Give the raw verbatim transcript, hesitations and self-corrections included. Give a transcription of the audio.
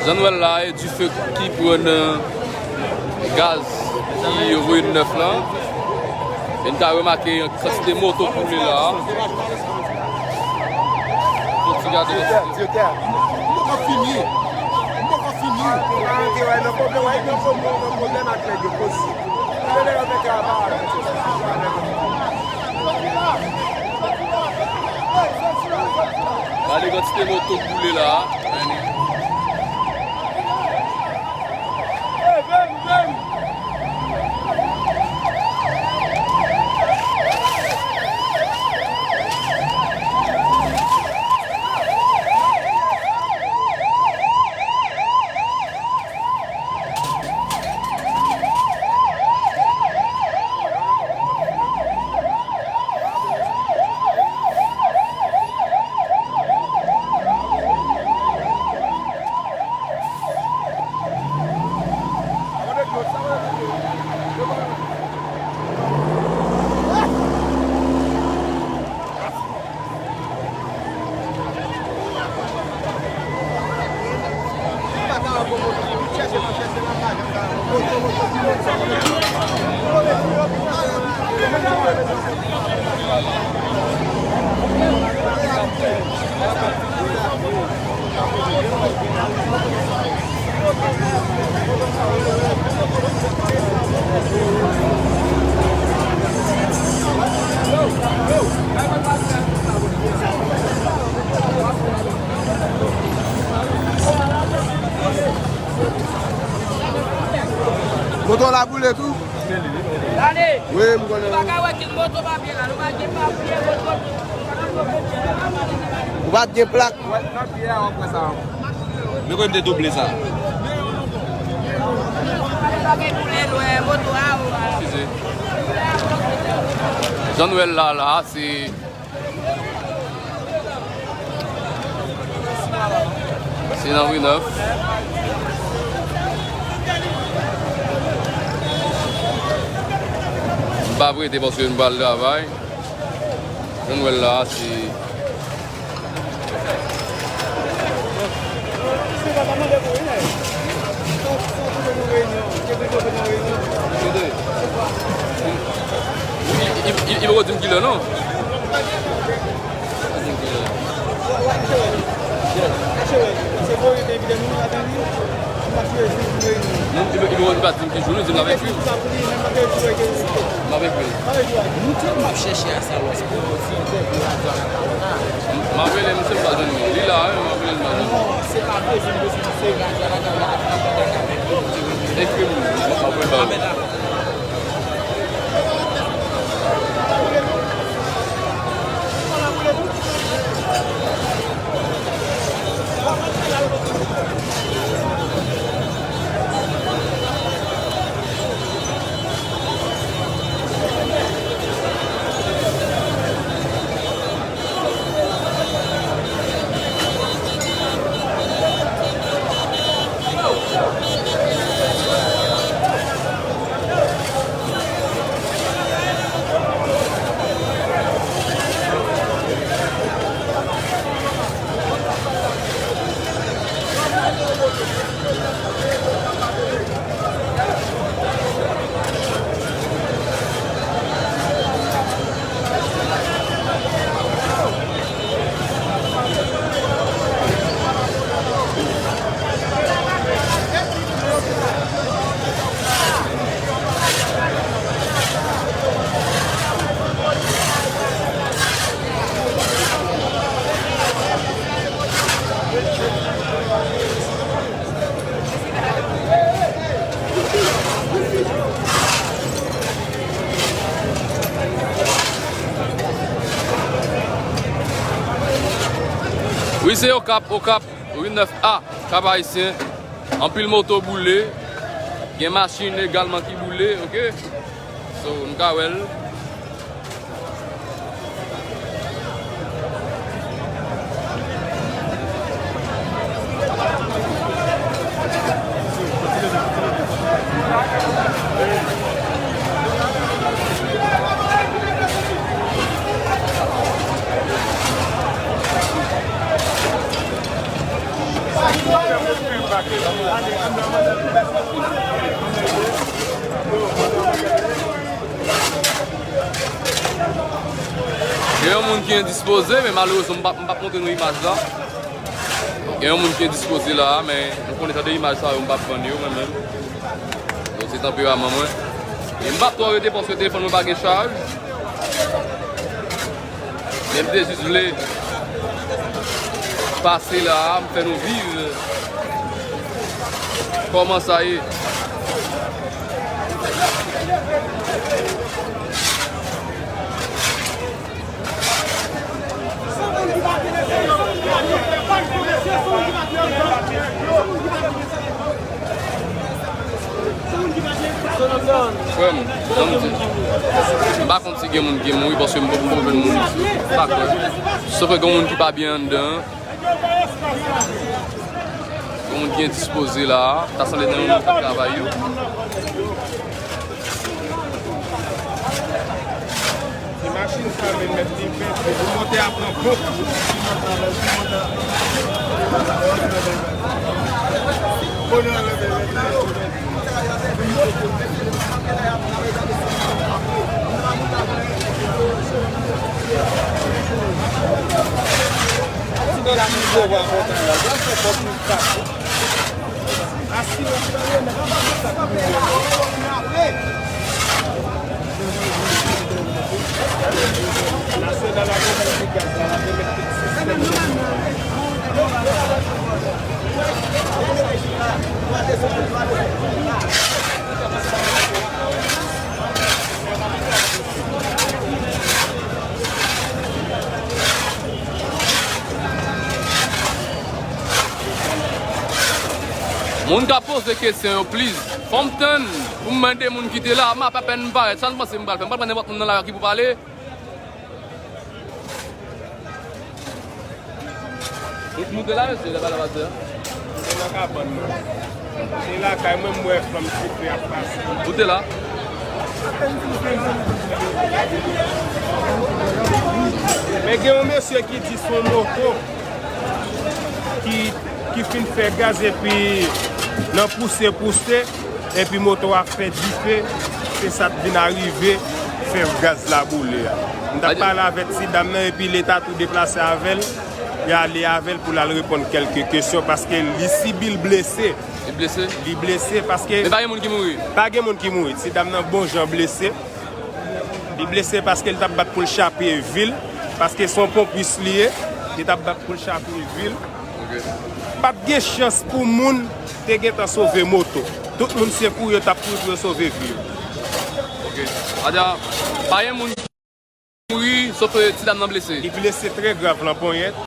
Jan nou wè l la, e dife ki pran nan gaz ki ri nèf lan. E n ka remake yon kantite moto boule la. Yon ti gade. Direktè, direktè, m poko fini. M poko fini. Ou pa antre wè nan pwoblèm, wè nan pwoblèm, nan pwoblèm ak nèg yo, koz. Gade kantite moto k boule la. Moto la boule tou? Wi, m konnen. Nou pa ka wè ki moto pa byen la, nou pa gen papye, moto. Ou pa t gen plak? Wè, papye a, w ap wè sa. Men kòm te double sa. Eskize. Jan nou wè l la, la, se, se nan ri nèf. M pa prete paske m pral travay. Jan nou wè l la, se Li, li, li, li poko di m kilè non. Li, li, li poko di m kilè. Non, li, li poko di m kilè. Li di m l ap ekri. M ap ekri. Nou tèlman ap chèche a sa lòs pou nou ti entèvyou radyo a la. M ap rele misye, m pa jwenn li. Li la wi, m ap rele l, m pa jwenn li. Non, se pa bezwen, bezwen, se radyo a la, radyo a la. Ekri m, m ap voye ba ou. Wi, se Okap, Okap, ri nèf A, Kap Ayisyen. Anpil moto boule. Gen machin egalman ki boule, oke? So, nou ka wè l. Gen yon moun ki endispoze, men malerezman, m p ap, m p ap montre nou imaj la. Gen yon moun ki endispoze la, men nou konnen jan de imaj sa yo, m p ap vann yo, mwen menm. Donk, se tanperaman mwen. E m p ap twò rete paske telefòn mwen pa gen chaj. Men m te jis vle pase la a, m fè nou viv kòman sa ye. Frè m, jan m di, m pa konn si gen moun ki mouri paske m poko jwenn moun. M pa kwè. Sof ke gen moun ki pa byen anndan. Gen moun ki endispoze la a. Ta sanble nan yon moun k ap travay yo. Se machin sa menm mèt li pèdi. Pou monte a pran bon kou. Moun k ap poze kesyon yo, please. Fò m tann pou m mande moun ki te la, m ap apèn m parèt. Sa n panse m pral fè? M pral pran nenpòt moun nan lari a ki pou pale? Ou, nou te la, mesye, lè pale pase a? Se nan kabann mwen. Se lakay mwen, m wè fanm sife ap pase. Ou te la? Men gen yon mesye ki di se yon moto ki, ki fin fè gaz epi nan pouse, pouse, epi moto a fè dife, se sa k vin arive, fè gaz la boule a. M t ap pale avèk ti dam nan, epi Leta tou deplase avè l, y ale avè l pou l al reponn kèlke kesyon, paske li sibi, l blese. Li blese? Li blese, paske men pa gen moun ki mouri? Pa gen moun ki mouri. Ti dam nan bon jan blese. Li blese paske l t ap bat pou l chape vi l, paske se yon ponpis li ye. Li t ap bat pou l chape vi l. Ok. Pa t gen chans pou moun te gentan sove moto. Tout moun se kouri yo t ap kouri pou yo sove vi yo. Ok. Ada, pa gen moun ki mouri, sof ti dam nan blese. Li blese trè grav nan ponyèt.